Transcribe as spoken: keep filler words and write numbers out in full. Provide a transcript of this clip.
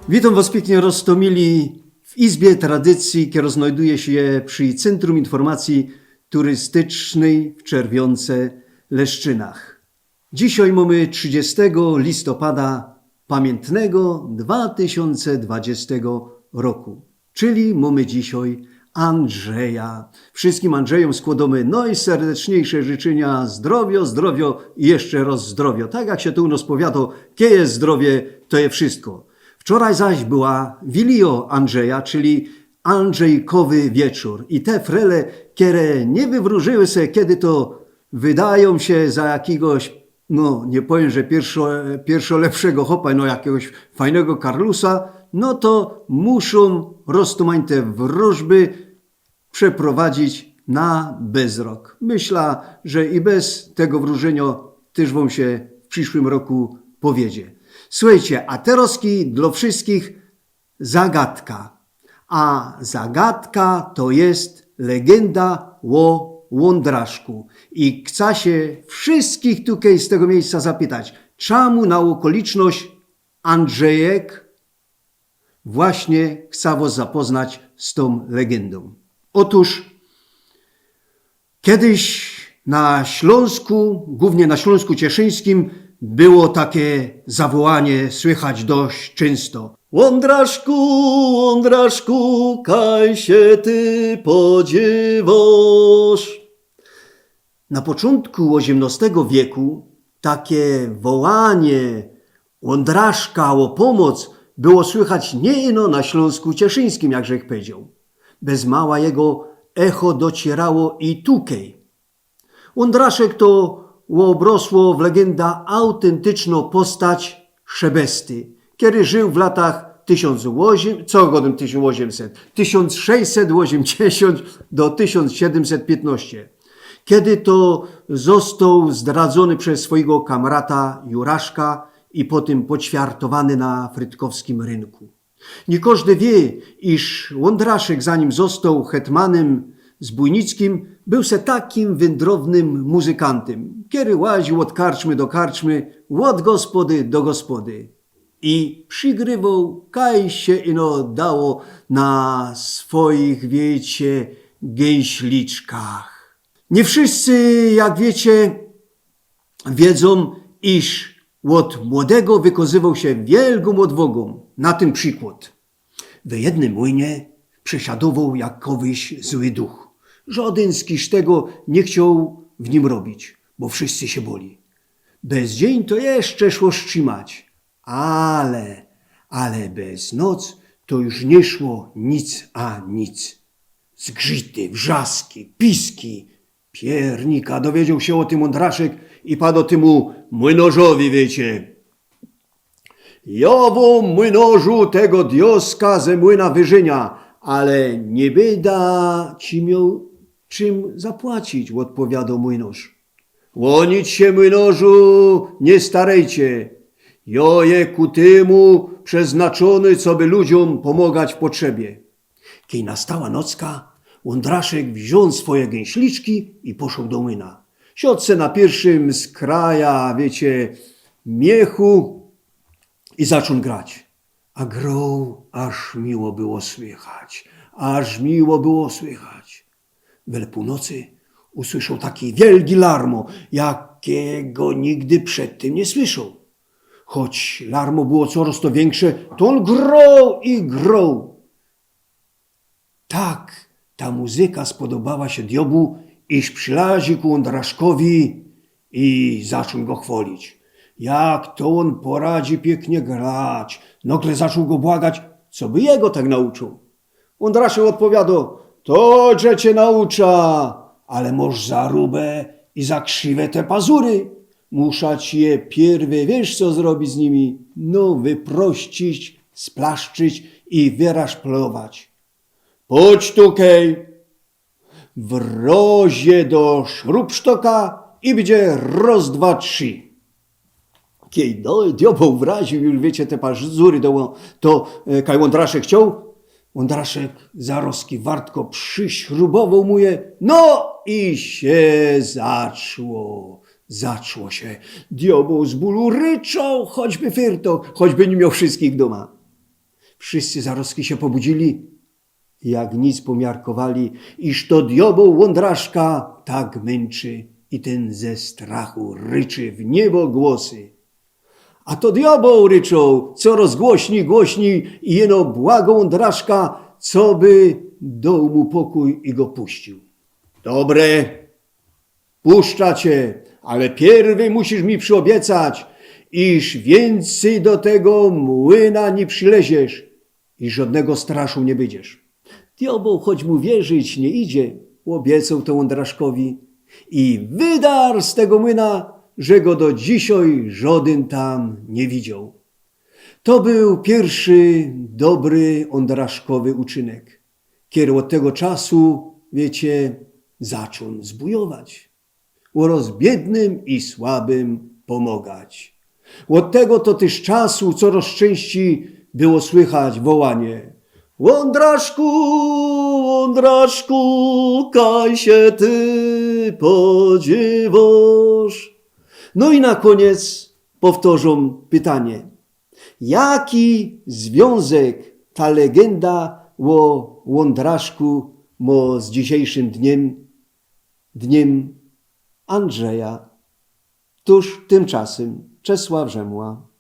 Witōm wŏs piyknie, roztōmili, w Izbie Tradycyje, kero znajduje sie przi Centrum Informacyje Turystycznyj w Czerwiōnce, Leszczynach. Dzisiej mōmy trzidziestego listopada pamiyntnego dwa tysiōnce dwudziestego roku, czyli mōmy dzisiej Andrzeja. Wszyskim Andrzejōm skłodōmy nojserdeczniejsze życzynia: zdrowio, zdrowio i jeszcze roz zdrowio. Tak jak sie tu u nŏs powiadŏ, kej je zdrowie, to je wszysko. Wczoraj zaś była wilijŏ Andrzeja, czyli Andrzejkowy wieczōr. I te frele, kere niy wywrōżyły se, kedy to wydajōm sie za jakigoś, no, niy powiym, że piyrwszo-, piyrwszolepszego chopa, no, jakigoś fajnego karlusa, no to muszōm roztōmajte wrōżby przeprowadzić na bezrok. Myśla, że i bez tego wrōżyniŏ tyż wōm sie w prziszłym roku powiedzie. Suchejcie, a terŏzki dlŏ wszyskich zagadka. A zagadka to je legynda ô Łōndraszku. I chca sie wszyskich tukej z tego miyjsca zapytać, czymu na ôkoliczność Andrzejek właśnie chca wŏs zapoznać z tōm legyndōm. Ôtōż kedyś na Ślōnsku, głōwnie na Ślōnsku Cieszyńskim, było take zawołanie słychać dość czynsto: „Łōndraszku, Łōndraszku, kaj sie ty podziywŏsz?” Na poczōntku ôziymnŏstego wieku take wołanie Łōndraszka ô pōmoc było słychać niy ino na Ślōnsku Cieszyńskim, jakżech powiedzioł. Bez mała jego echo dociyrało i tukej. Łōndraszek to ôbrosło w legynda autyntycznŏ postać Szebesty, kery żył w latach tysiōnc ôziym, co gŏdōm, tysiōnc ôziymset, tysiōnc sześćset ôziymdziesiōnt do tysiōnc siedymset piętnŏście. Kedy to ôstoł zdradzōny bez swojigo kamrata Juraszka i potym poćwiartowany na frytkowskim rynku. Niy kożdy wiy, iż Łōndraszek, zanim ôstoł hetmanym zbōjnickim, bōł se takim wyndrownym muzykantym, kery łaziōł ôd karczmy do karczmy, ôd gospody do gospody. I przigrywoł, kaj sie ino dało, na swojich, wiycie, gynśliczkach. Niy wszyscy, jak wiycie, wiedzōm, iż ôd młodego wykozywoł sie wielgōm ôdwŏgōm. Na tym przikłŏd. We jednym młynie przesiadŏwoł jakowyś zły duch. Żŏdyn z kisztego niy chcioł w nim robić, bo wszyscy sie boli. Bez dziyń to jeszcze szło strzimać, ale, ale bez noc to już niy szło nic a nic. Zgrzyty, wrzaski, piski. Piernika dowiedzioł sie ô tym Łōndraszek i padŏ tymu młynorzŏwi, wiycie: „Jŏ wōm, młynŏrzu, tego diŏska ze młyna wyżynia, ale niy byda ci mioł czym zapłacić”, ôdpowiadŏ młynŏrz. „Ô nic sie, młynŏrzu, niy starejcie. Jŏ je ku tymu przeznaczōny, coby ludziōm pōmŏgać w potrzebie”. Kej nastała nocka, Łōndraszek wziōn swoje gynśliczki i poszoł do młyna. Siŏdł se na piyrszym z kraja, wiycie, miechu i zaczōn grać. A groł, aż miło było słychać, aż miło było słychać. Wele pōłnocy usłyszoł taki wielgi larmo, jakigo nigdy przedtym niy słyszoł. Choć larmo było corŏz to wiynkrze, to ôn groł i groł. Tak ta muzyka spodobała sie diŏbłu, iż przilaził ku Łōndraszkowi i zaczōn go chwŏlić. Jak to ôn poradzi piyknie grać. Nogle zaczōn go błagać, coby jego tak nauczōł. Łōndraszek ôdpowiadŏ: „To że cie naucza, ale mosz za rube i za krziwe te pazury. Musza ci je piyrwyj, wiysz, co zrobić z nimi? No, wyprościć, splaszczyć i wyraszplować. Pōdź tukej, wrŏź je do szrubsztoka i bydzie roz, dwa, trzi”. Kej do-, diŏbł wraził już, wiycie, te pazury do, to, e, kaj Łōndraszek chcioł, Łōndraszek zarŏzki wartko prziśrubowoł mu je, no i sie zaczło. Zaczło sie. Diŏbł z bōlu ryczoł, choćby fyrtoch, choćby niy mioł wszyskich dōma. Wszyjscy zarozki sie pobudziyli, jak nic pomiarkowali, iż to diobeł Łōndraszka tak mynczy i tyn ze strachu ryczy w niebo głosy. A to diobeł ryczoł coroz głośnij, głośnij i jeno błagoł Łōndraszka, coby doł mu pokōj i go puściōł. Dobre, puszczã cie, ale piyrwyj musisz mi przyobiecać, iż wiyncyj do tego młyna niy przileziesz i żodnego straszu niy bydziesz. Diobeł, choć mu wierzyć niy idzie, ôbiecoł to Łōndraszkowi i wydar z tego młyna, że go do dzisiej żodyn tam niy widzioł. To bōł piyrszy dobry Łōndraszkowy uczynek, kery ôd tego czasu, wiycie, zaczōn zbujować, ôroz biydnym i słabym pōmogać. Ôd tego to tyż czasu coroz czynścij było słychać wołanie: „Łōndraszku, Łōndraszku, kaj sie ty podziywosz?” No i na kōniec powtorzōm pytanie. Jaki zwiōnzek ta legynda ô Łōndraszku mo z dzisiejszym dniym, dniym Andrzeja? Tōż tymczasym Czesław Rzemła.